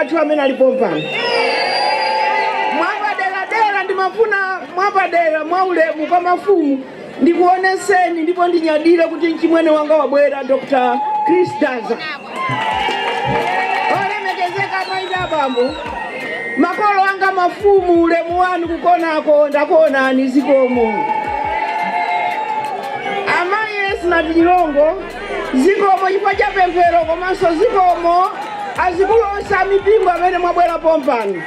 athu amene alipo pano. Mwapaderadera ndimafuna mwapadera mwaulemu kwa mafumu ndikuoneseni ndipo ndinyadire kuti mchimwene wanga wabwera, Dr. Chris Daza. Olemekezeka amayi ndi abambo, makolo anga mafumu, ulemu wanu kukonako, ndakuonani, zikomo. Amayi Esnat Chilongo, zikomo chifukwa cha pemphero, komanso zikomo azikulu onse amipingo amene mwabwera pompano.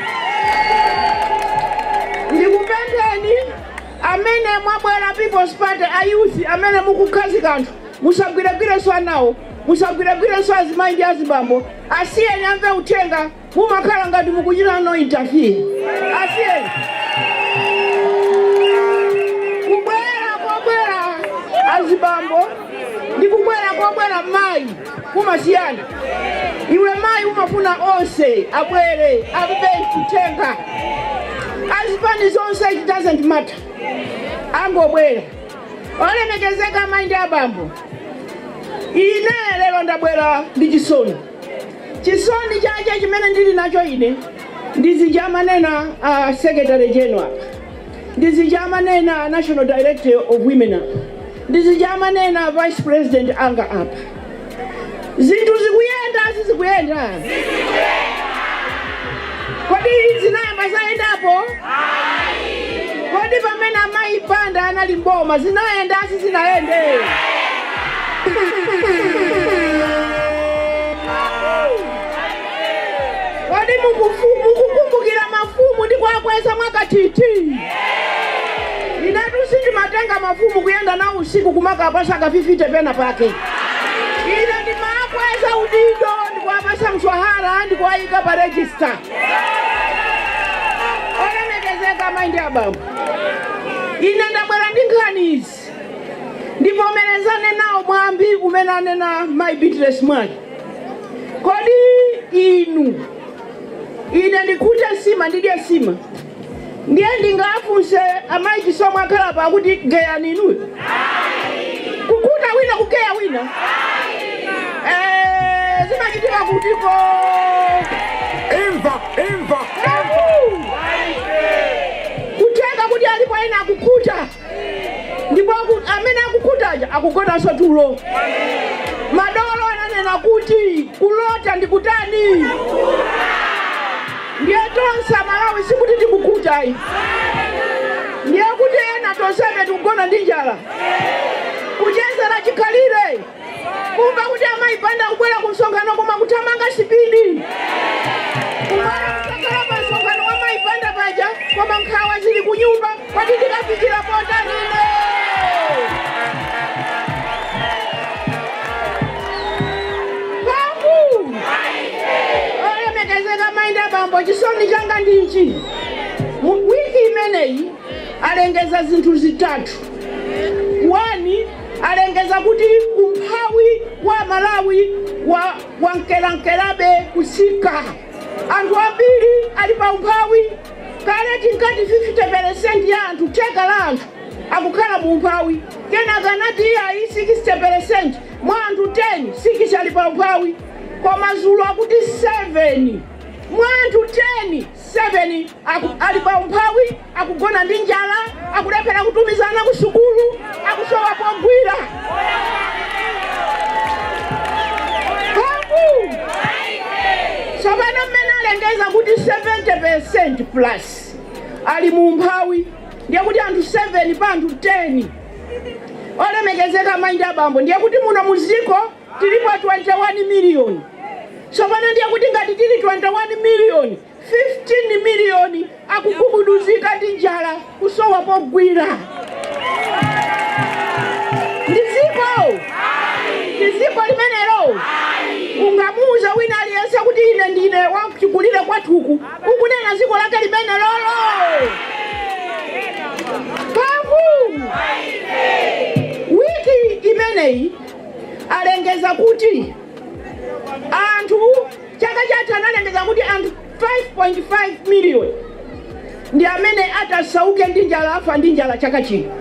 Ndikupempheni amene mwabwera People's Party, a youth amene mukukhazika anthu, musagwiregwirenso anawo, musagwiregwirenso azimayi ndi azibambo, asiyeni amve uthenga. Mumakhala ngati mukuchita no interfere, asiyeni. Kubwera kobwera azibambo ndi kubwera kobwera mayi kumasiyana. Iwe mayi umafuna onse abwere amve uthenga, azipani zonse, it doesn't matter, angobwera. Olemekezeka amayi ndi abambo, ine lero ndabwera ndi chisoni. Chisoni chache chimene ndili nacho ine ndizichamanena a secretary general apa, ndizichamanena national director of women apa, ndizichamanena vice president anga apa. Zinthu zikuyenda, sizikuyenda? Kodi zinayamba zayendapo? Kodi pamene amayi Banda anali mboma zinayenda, sizinayende? Kodi mukukumbukira mafumu ndi kuwakweza mwakathithi? Inetu sindimatenga mafumu kuyenda nawo usiku kumakapasa kafifite pena pake. Ine ndimakweza udindo, ndikuwapasa mshahara, ndikuwayika pa register. Olemekezeka amayi ndi abambo, ine ndabwera ndi nkhani izi. Ndivomerezane nawo mwambi umene anena mayi Beatrice Mwale. Kodi inu, ine ndikhute nsima, ndidye nsima, ndiye ndingafunse amayi Chisomo akhala pa kuti geyani inuyo? Kukhuta wina, kugeya wina? Zimachitika kutiko? Imva, imva. Kutheka kuti alipo ena akukhuta, ndipo amene akukhutaja akugonanso tulo. Madolo ananena kuti kulota ndi kutani? Ndiye tonse Amalawi sikuti tikukhutayi, ndiye kuti ena tonsefe tikugona ndi njala, kuchezera chikhalire, kumva kuti amayi Banda kubwera ku msonkhano koma kuthamanga speed, kubwera kusakhala pa msonkhano wa mayi Banda paja, koma nkhawa zili ku nyumba, kodi ndikafikira potanine? Mphamvu. Olemekezeka mayi ndi abambo, chisoni changa ndichi: mu wiki imeneyi alengeza zinthu zitatu. One, alengeza kuti umphawi wa Malawi wa wankerankerabe kusika, anthu ambiri ali pa umphawi. Kale tinkati 50% ya anthu, theka la anthu akukhala mu umphawi. Kenaka anati iyayi, 60%, mwa anthu 10, 6 ali pa umphawi. Koma zulo akuti 7 mwa anthu 10, 7 ali pa umphawi, akugona ndi njala, akulephera kutumizana ku sukulu, akusowa pogwira. Mphamvu. Tsopano mmene alengeza kuti 70% plus ali mu umphawi, ndiye kuti anthu 7 pa anthu 10. Olemekezeka amayi ndi abambo, ndiye kuti muno muziko tilipo 21 million. Tsopano ndiye kuti ngati tili 21 million, 15 million akugubuduzika ndi njala, kusowa pogwira. Ndi dziko? Ndi dziko limenelo? Ungamuuza wina aliyense kuti ine ndine wachikulire kwathuku, ukunena dziko lake limene lolo? Mphamvu. Wiki imeneyi alengeza kuti anthu, chaka chatha analengeza kuti anthu 5.5 million ndi amene atasauke ndi njala, afa ndi njala chaka chino.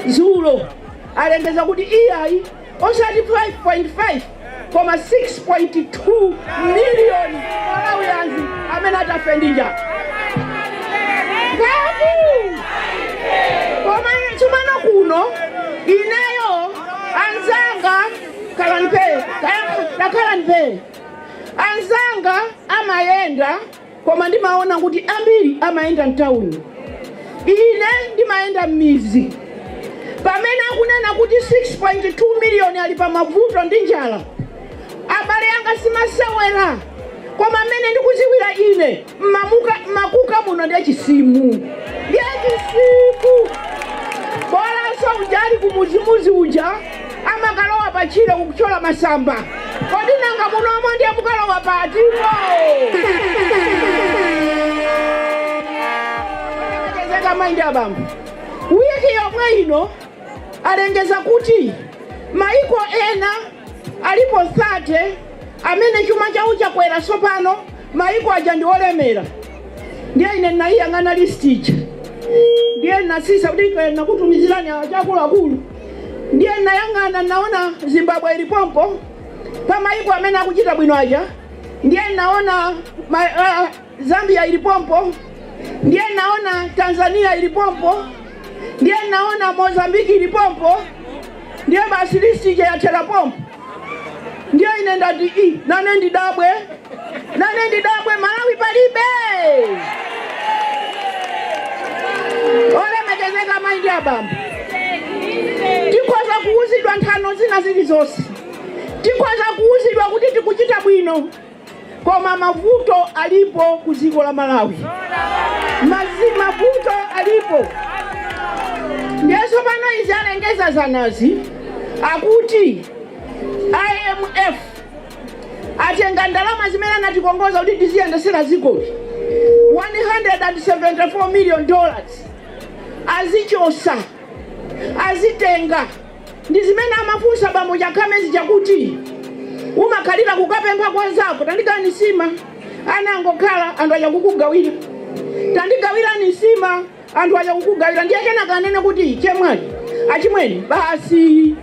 Zulo alengeza kuti iyayi, osati 5.5 koma 6.2 million Malawi afe ndi njala. Mphamvu koma tsopano kuno ineyo, anzanga, khalani phe, takhalani phe. Anzanga amayenda, koma ndimaona kuti ambiri amayenda mtawuni, ine ndimayenda m'mizi. Pamene akunena kuti 6.2 miliyoni ali pa mavuto ndi njala, abale anga, simasewera. Koma mmene ndikuziwira ine, mmamuka mmakuka muno ndiye chisimu, ndiye chisimu. Bolanso uja ali kumuzimuzi uja amakalowa pachire kukuchola masamba. Kodi nanga munomo ndiye mukalowa patimo? Olemekezeka amayi ndi abambo, wiki yomwe ino alengeza kuti maiko ena alipo 30 amene chuma chawo chakwera. Tsopano maiko aja ndi olemera. Ndiye ine ndinayiyang'ana list ija, ndiye nasisa kuti nakutumizirani achakuluakulu. Ndiye nayang'ana, naona Zimbabwe ilipompo pa maiko amene akuchita bwino aja. Ndiye naona Zambia ilipompo, ndiye naona Tanzania ilipompo, ndiye naona Mozambiki ilipompo. Ndiye basi, list ija yathera pompo. Ndiye ine ndati, i nane ndidabwe, nane ndidabwe, Malawi palibe. Olemekezeka amayi ndi abambo, tikhoza kuwuzidwa nthano zina zilizonse, tikhoza kuwuzidwa kuti tikuchita bwino, koma mavuto alipo ku dziko la Malawi. Mavuto alipo. Ndiye tsopano izi alengeza zanazi, akuti IMF atenga ndalama zimene anatikongoza kuti tiziyendesera dzikoli, $174 million, azichosa, azitenga. Ndi zimene amafunsa bambo Chakhamezi, chakuti umakhalira kukapempha kwa zako, "Tandigawani nsima." Anangokhala anthu aja kukugawira, "Tandigawirani nsima." Anthu aja kukugawira. Ndiye kenaka anene kuti, "Chemwali, achimweni, basi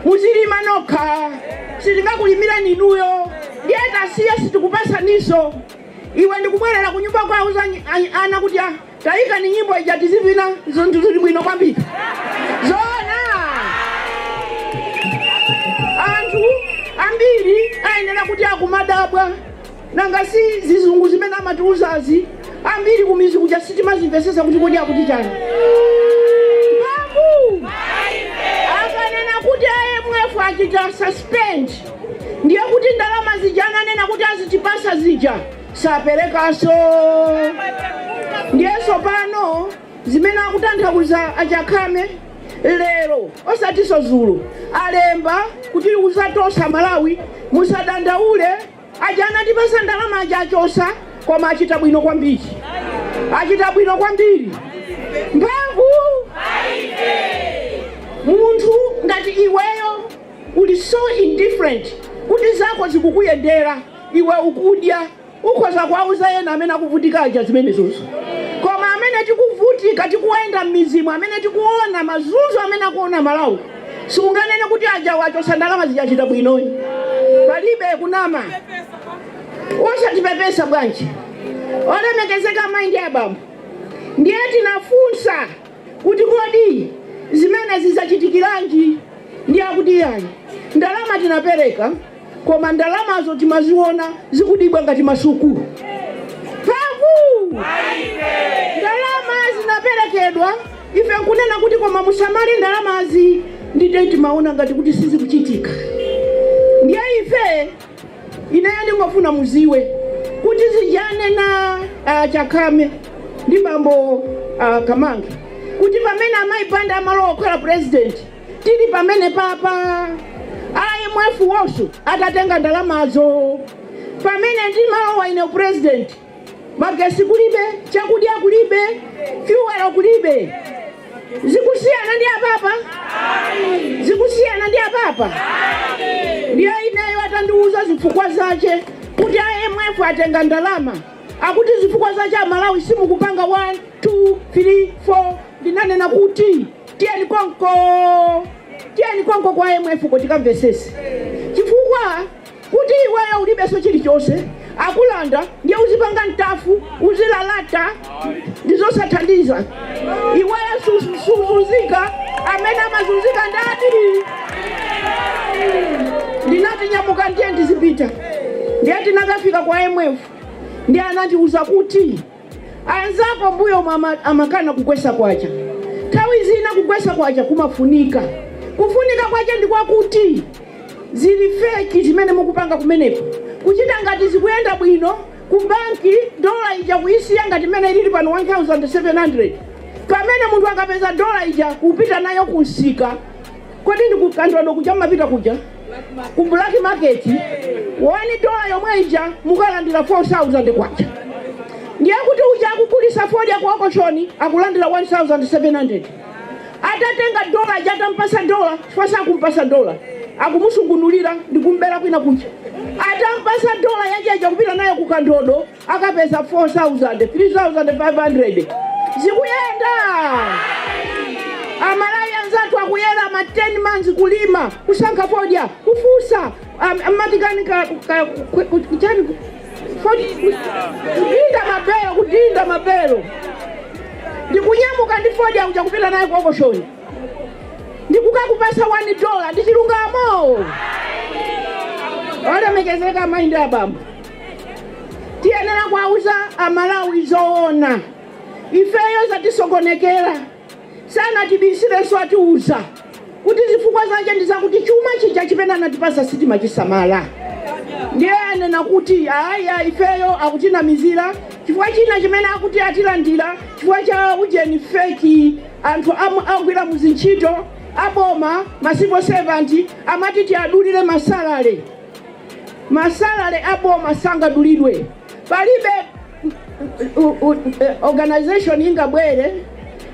muzilima nokha, sitingakulimirani inuyo." Ndiye tasiya, sitikupasaniso. Iwe ndikubwerera kunyumba kwauza ana kuti, "Ah, tayika ni nyimbo ija tizivina, zinthu zili bwino kwambiri." Zona anthu ambiri ayenera kuti akumadabwa, nanga si zizungu zimene amatiuzazi, ambiri kumizi kuja sitimazimvesesa kuti kodi akuti chani. Mphamvu akanena kuti IMF achita suspend, ndiye kuti ndalama zija ananena kuti azitipasa zija saperekanso. Ndiyenso pano zimene akutanthauza achakhame lero, osatinso zulo, alemba kuti uzatosa Malawi, musadandaule, aja anatipasa ndalama aja achosa, koma achita bwino kwambiri, achita bwino kwambiri. Mphamvu munthu ngati iweyo uli so indifferent kuti zako zikukuyendera, iwe ukudya, ukhoza kuwauza ena amene akuvutika aja zimenezozo. Koma amene tikuvutika, tikuyenda m'mizimu, amene tikuona mazunzo amene akuona Malawi, sunganene kuti aja wachosa ndalama zijachita bwinoyi. Palibe kunama, osatipepesa bwanji? Olemekezeka amayi ndi abambo, ndiye tinafunsa kuti kodi zimene zizachitikiranji? Ndi akuti yani ndalama tinapereka, koma ndalamazo timaziona zikudibwa ngati masuku. Mphamvu ndalama zinaperekedwa, ife nkunena kuti koma musamale ndalamazi, ndite timaona ngati kuti sizikuchitika. Ndiye ife, ineyo ndingofuna muziwe kuti zijane na Chakhame ndi bambo Kamange, kuti pamene amayi Banda amalowa kukhala president, tili pamene papa IMF wonso atatenga ndalamazo. Pamene ndimalowa ine president, magesi kulibe, chakudya kulibe, fuel kulibe. Zikusiyana ndi apapa? Zikusiyana ndi apapa? Ndiye ineyo atandiuza zifukwa zache kuti IMF atenga ndalama, akuti zifukwa zache Amalawi simukupanga 1 2 3 4, ndinanena kuti tiyeni konko, tiyeni konko kwa IMF ko tikamvesese, chifukwa kuti iweyo ulibenso chilichonse. Akulanda ndiye uzipanga mtafu, uzilalata, ndizosathandiza. Iweyo suzunzika, amene amazunzika ndani? Ndinati nyamuka, ndiye ndizipita. Ndiye tinakafika kwa IMF, ndiye anatiuza kuti anzako mbuyo amakana kugwesa kwacha. Nthawi zina kugwesa kwacha kumafunika. Kufunika kwacha ndi kwakuti zili fake zimene mukupanga kumeneko, kuchita ngati zikuyenda bwino. Ku banki dola ija kuyisiya ngati imene ilili pano 1700, pamene munthu akapeza dola ija kupita nayo kunsika, kodi ndi kukandodo kuja mumapita kuja ku black market, $1 yomwe ija mukalandira 4000 kwacha. Ndiye kuti uja akugulisa fodya ku auction akulandira 1700. Atatenga dola ija, atampasa dola, chifukwa sakumpasa dola, akumusungunulira ndikumbera kwina kuja. Atampasa dola yacheja kupita nayo ku kandodo, akapeza 4000, 3500. Zikuyenda. Amalawi anzathu akuyera ma 10 months kulima, kusankha fodya, kufusa amatikani kuchani kudinda mabelo, kudinda mabelo, ndikunyamuka ndi fodya uja kupita naye ku auction, ndikukakupasa $1. Ndi chilungamo? Olemekezeka amayi ndi abambo, tiyenera kuwauza Amalawi zoona. Ifeyo zatisokonekera, sanatibisirenso, atiuza kuti zifukwa zake ndi zakuti chuma chija chimene anatipasa sitimachisamala. Ndiye anena kuti aya, ifeyo akutinamizira. Chifukwa china chimene akuti atilandira chifukwa cha ujeni, fake anthu agwira muzintchito aboma, ma civil servant, amati tiadulire ma salary. Ma salary aboma sangadulidwe. Palibe organization ingabwere,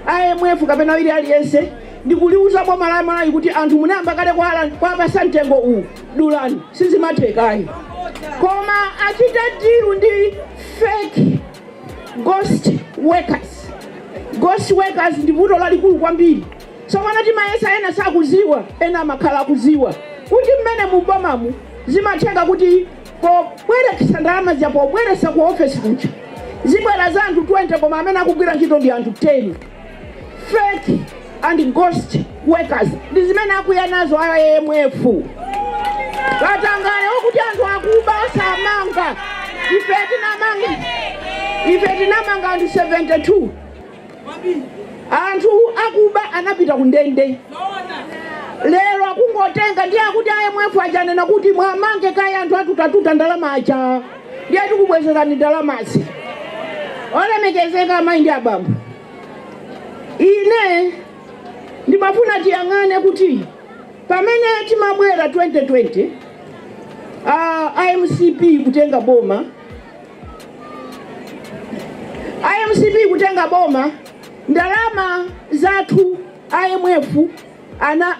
IMF kapena ili aliyense, ndikuliuza boma la Malawi kuti anthu munayamba kale kwapasa mtengo uwu, dulani. Sizimathekayi. Koma achite deal ndi fake ghost workers. Ghost workers ndi vuto lalikulu kwambiri. Tsopano timayesa ena sakuziwa, ena amakhala akuziwa kuti mmene mubomamu zimatheka kuti pobwerekesa ndalama zija, pobweresa ku ofesi kuja, zibwera za anthu 20, koma amene akugwira ntchito ndi anthu 10. Fake and ghost workers ndi zimene akuya nazo IMF. Katangale okuti anthu akuba osamanga, ife tinamanga, ife tinamanga anthu 72. Anthu akuba anapita ku ndende. Lero akungotenga. Ndiye akuti IMF achanena kuti mwamange kaye anthu atutatuta ndalama aja, ndiye tikubwezerani ndalamazi. Olemekezeka amayi ndi abambo, ine ndimafuna tiyang'ane kuti pamene timabwera 2020, IMCP kutenga boma, IMCP kutenga boma, ndalama zathu IMF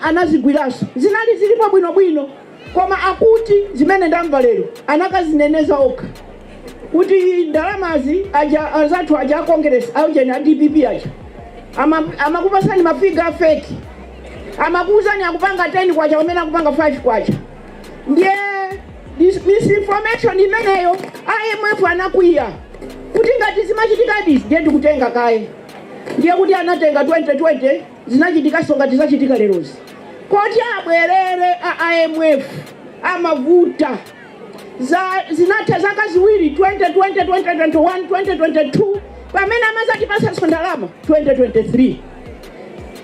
anazigwiranso. Zinali zilipo bwinobwino, koma akuti zimene ndamva lero, anakazineneza okha kuti ndalamazi aja azathu aja a Congress, aujeni a DPP aja amakupasani ma figure fake, amakuuzani akupanga 10 kwacha pamene akupanga 5 kwacha. Ndiye misinformation imeneyo IMF anakwiya kuti ngati zimachitikadi, ndiye ndikutenga kaye. Ndiye kuti anatenga 2020, zinachitikanso ngati zachitika lerozi. Koti abwerere a IMF amavuta za zinatha zaka 2, 2020, 2021, 2022, pamene amazatipasanso ndalama 2023.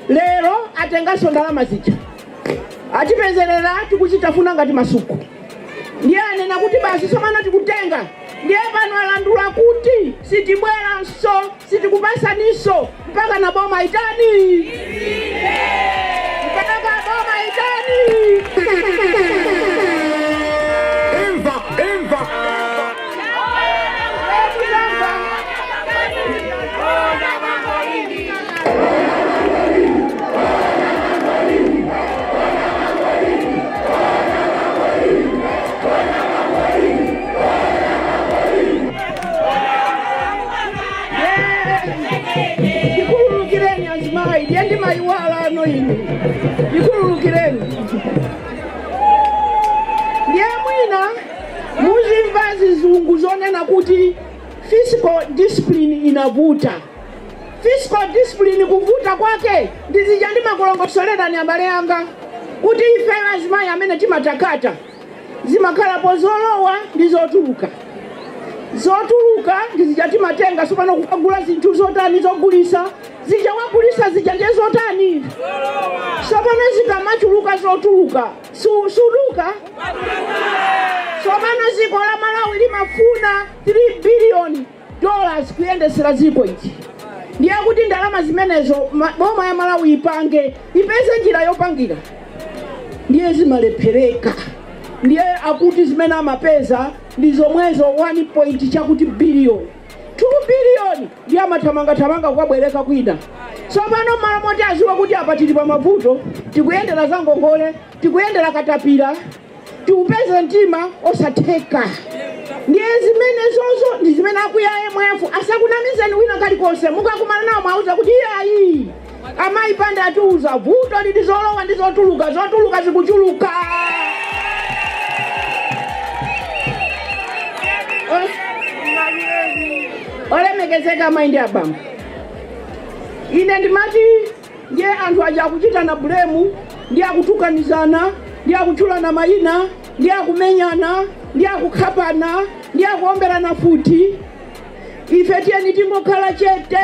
Lero atenganso ndalama zija, atipezerera tikuchitafuna ngati masuku. Ndiye anena kuti basi, tsopano tikutenga. Ndiye pano alandula kuti sitibweranso, sitikupasaninso mpaka na boma itani, mpaka boma itani. Imva, imva. Tilamva. Ndikhululukireni azimayi, ndiye ndimayiwala ano ine, ndikhululukireni. Ndiye mwina muzimva zizungu zonena Fiscal discipline inavuta. Fiscal discipline kuvuta kwake ndizija ndimakulongosolerani, abale anga, kuti ife azimayi amene timatakata, zimakhalapo zolowa ndi zotuluka. Zotuluka ndizija timatenga sopano kukagula zinthu zotani, zogulisa zija, wagulisa zija ndiye zotani. Sopano zikamachuluka zotuluka, suduka. Sopano dziko la Malawi limafuna $3 billion kuyendesera dziko ichi. Ndiye kuti ndalama zimenezo boma ya Malawi ipange, ipeze njira yopangira, ndiye zimalephereka. Ndiye akuti zimene amapeza ndi zomwezo, 1 point chakuti billion, 2 billion, ndiye amathamangathamanga kukabwereka kwina. Tsopano malo moti aziwe kuti apa tili pa mavuto, tikuyendera za ngongole, tikuyendera katapira, tiupeze mtima, osatheka. Ndiye zimene zozo ndi zimene akuya IMF. Asakunamizeni wina kalikonse. Mukakumana nawo mwauza kuti iyayi, amayi Banda atiuza vuto lili zolowa ndi zotuluka, zotuluka zikuchuluka. Olemekezeka amayi ndi abambo, ine ndimati ndiye anthu aja akuchitana blame, ndi akutukanizana, ndi akutchulana mayina, ndi akumenyana, ndi akukhapana, ndi akuomberana futi. Ife tiyeni tingokhala chete.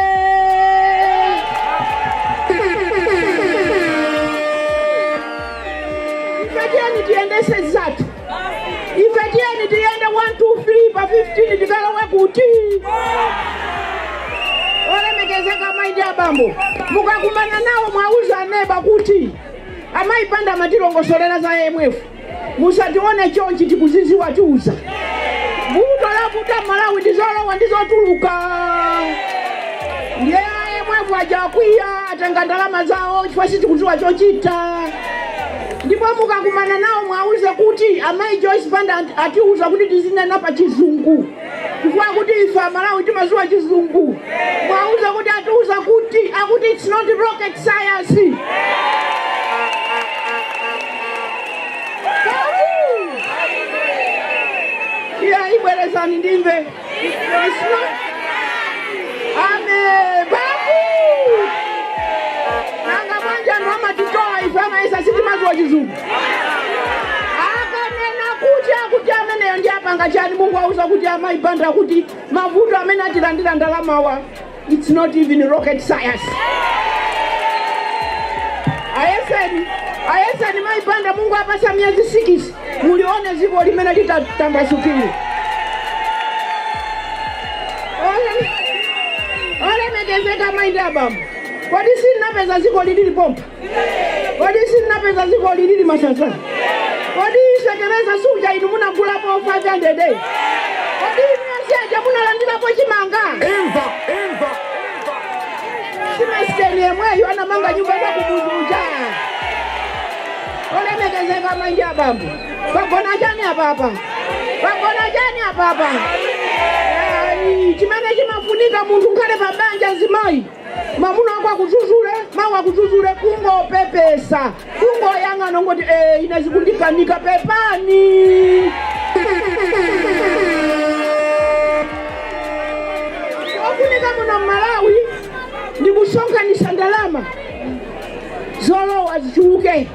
Ife tiyeni tiyendese zathu. Ife tiyeni tiyende 1 2 3 pa 15 tikalowe kuti. Olemekezeka amayi ndi abambo, mukakumana nawo mwauza aneba kuti amayi Banda amatilongosolera za IMF, musatione chonchi, tikuziziwa. Tiuza vuto lakuta Malawi ndi zolowa ndi zotuluka. Ndiye IMF aja akwiya, atenga ndalama zawo chifukwa sitikudziwa chochita. Ndipo mukakumana nawo mwauze kuti amayi Joyce Banda atiuza kuti tizinena pa Chizungu chifukwa kuti ife Amalawi timaziwa Chizungu. Mwauze kuti atiuza kuti akuti it's not rocket science. Iya, ibwerezani ndimve. It's not ame babu nanga bwanji anthu amatitola ife, amayesa sitimaziwa Chizungu. Akanena kuti akuti ameneyo ndi apanga chani, Mungu auza kuti amayi Banda kuti mavuto amene atilandira ndalamawa, it's not even rocket science. Ayeseni, ayeseni mayi Banda, Mungu apasa miyezi 6, mulione ziko limene litatambasukire. Olemekezeka mayi ndi abambo, kodi silinapeza ziko lilili pompa? Kodi silinapeza ziko lilili masasa? Kodi fetereza suja inu munagulapo 500? Kodi inu yonse munalandirapo chimanga? Imva, imva. Simesiteni yemweyo anamanga nyumba za kumuzuja. Olemekezeka mayi ndi abambo, pagona chani apapa? Pagona chani apapa? Ayi, chimene chimafunika munthu nkhale pa banja, mzimayi, mamuna wako akuzuzule, mawu akuzuzule, kungopepesa, kungoyang'ana ngoti eh, ine zikundikanika, pepani. Ofunika muno Mmalawi ndi kusonkhanisa ndalama, zolowa zichuluke,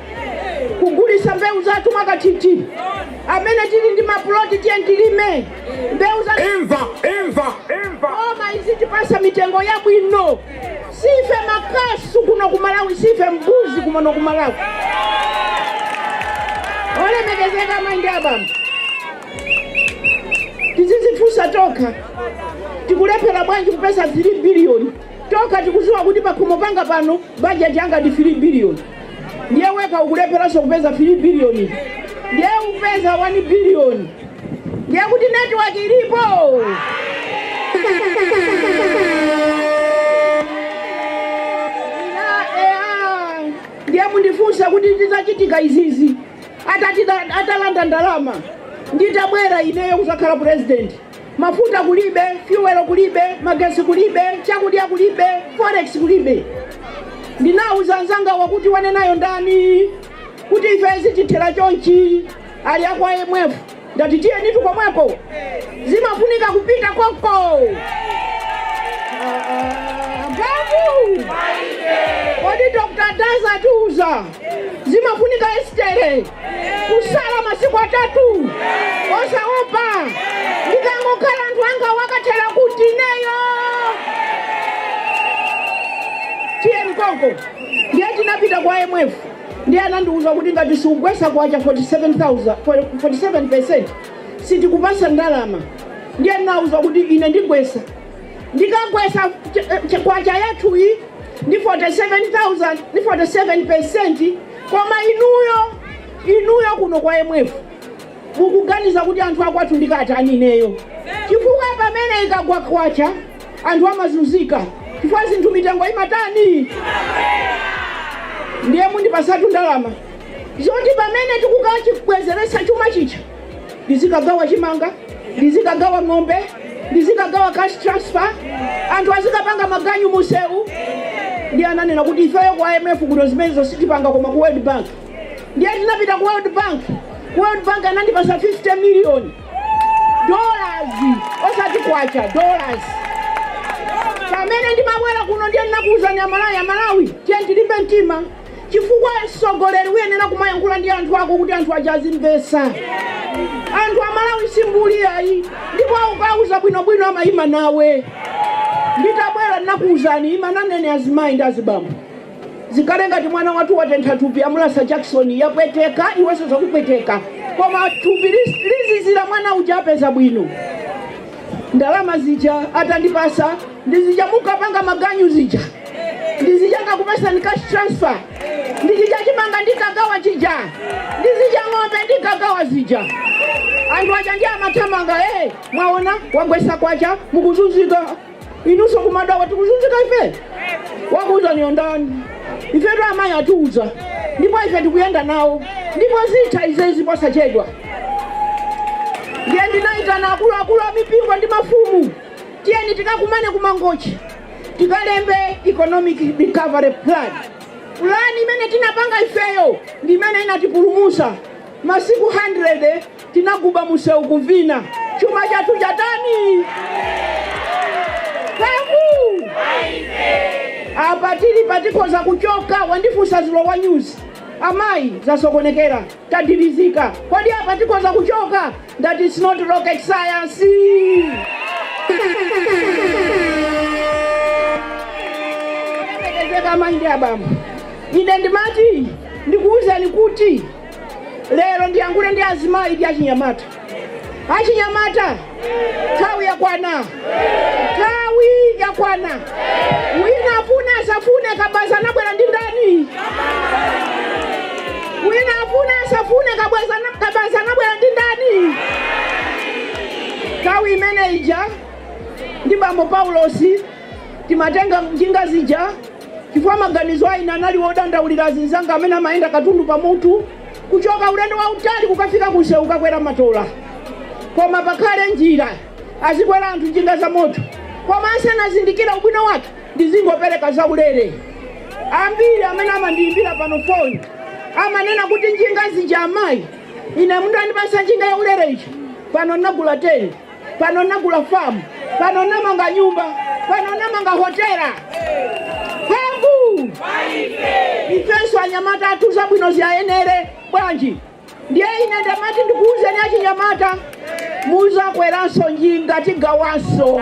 kugulisa mbewu zathu mwakathithi. Amene tili ndi mapuloti, tiye tilime mbewu za Imva, imva, imva. Koma izitipasa mitengo yabwino. Sife makasu kuno ku Malawi, sife mbuzi kuno ku Malawi. Olemekezeka amayi ndi abambo, tizizifunsa tokha, tikulephera bwanji kupeza 3 billion? Tokha tikuziwa kuti pakhomo panga pano bajeti yanga ndi 3 billion, ndiye weka ukulepheranso kupeza 3 billion, ndiye upeza 1 billion, ndiye kuti network ilipo. Ya, ndiye mundifunsa kuti tizachitika izizi atalanda ndalama, nditabwera ineyo kuzakhala president, mafuta kulibe, fuel kulibe, magesi kulibe, chakudya kulibe, forex kulibe. Ndinawuza anzanga wakuti wanenayo ndani kuti ife zitithera chonchi? Ali aku IMF. Ndati tiyenitu komweko, zimafunika kupita koko. Ndinakuuza zimafunika Estere kusala masiku 3 osaopa. Ndikangokhala anthu anga wakathera kuti neyo tiye mkonko. Ndiye tinapita kwa IMF, ndiye anandiuza kuti ngati siugwesa kwacha 47,000, 47% sitikupasa ndalama. Ndiye ndinauza kuti ine ndigwesa, ndikagwesa kwacha yathuyi ndi 47,000, ndi 47%. Koma inuyo kuno kwa IMF mukuganiza kuti anthu akwathu ndikatani ineyo? Chifukwa pamene ikagwa kwacha anthu amazunzika, chifukwa zinthu mitengo imatani. Ndiye mundipasatu ndalama zoti pamene tikukachibwezeresa chuma chicha ndizikagawa chimanga, ndizikagawa ng'ombe, ndizikagawa cash transfer, anthu azikapanga maganyu musewu. Ndiye ananena kuti ifeyo kwa IMF kuno zimenezo sitipanga, koma ku World Bank. Ndiye tinapita ku World Bank. Ku World Bank anandipasa $50 million, osati kwacha, dollars. Pamene ndimabwera kuno ndiye ndinakuwuzani Amalawi, Amalawi, tiye tilimbe mtima, chifukwa mtsogoleri uyenera kumayankhula ndi anthu ako kuti anthu aja azimvesa. Anthu Amalawi simbuli ayi, ndipo ukauza bwinobwino amayima nawe. Nditabwera ndinakuwuzani, ima nanene azimayi ndi azibambo, zikhale ngati mwana wathu watentha thupi, amulasa Jackson yapweteka, iwenso zakupweteka, koma thupi lizizira, mwana uja apeza bwino. Ndalama zija atandipasa ndizija mukapanga maganyu zija, ndizija ngakupasani cash transfer, ndizija chimanga ndikagawa chija, ndizija ng'ombe ndikagawa zija. Anthu aja ndi amathamanga, hey, mwaona wagwesa kwacha, mukuzunzika inunso kumadawa. Tikuzunzika ife? Wakuuza niyo ndani? Ifetu amayi atiuza, ndipo ife tikuyenda nawo, ndipo zitha izezi posachedwa. Ndiye ndinayitana akuluakulu a mipingo ndi mafumu, tiyeni tikakumane kumangochi, tikalembe economic recovery plan. Plan imene tinapanga ifeyo ndi imene inatipulumusa. Masiku 100 tinaguba musewu kuvina, chuma chathu chatani kaku apa tili patikhoza kuchoka. Wandifunsa zilo wa news, amayi, zasokonekera, tadirizika, kodi apa tikhoza kuchoka? That is not rocket science. Olemekezeka amayi ndi abambo, ine ndimati ndikuwuzeni kuti lero ndiyankhule ndi azimayi ndi achinyamata. Achinyamata, nthawi yakwana, nthawi yakwana. Wina afune asafune, Kabaza anabwera ndi ndani? Wina afune asafune, Kabaza anabwera ndi ndani? Nthawi imene ija ndi bambo Paulosi timatenga njinga zija, chifukwa maganizo aina anali wodandaulira azinzanga amene amayenda katundu pamutu kuchoka ulendo wautali kukafika kusewu kukakwera matola, koma pakhale njira azikwera anthu njinga za moto. Koma asanazindikira ubwino wake, ndizingopereka zaulere. Ambiri amene amandiyimbira pano foni amanena kuti njinga zija amayi, ine munthu andipasa njinga ya ulere ichi, pano ndinagula 10, pano ndinagula famu, pano ndinamanga nyumba, pano ndinamanga hotela. Mphamvu ifenso anyamata athu zabwino ziyayenere bwanji. Ndiye ine ndamati ndikuwuzeni achinyamata, muzakweranso njinga, tigawanso.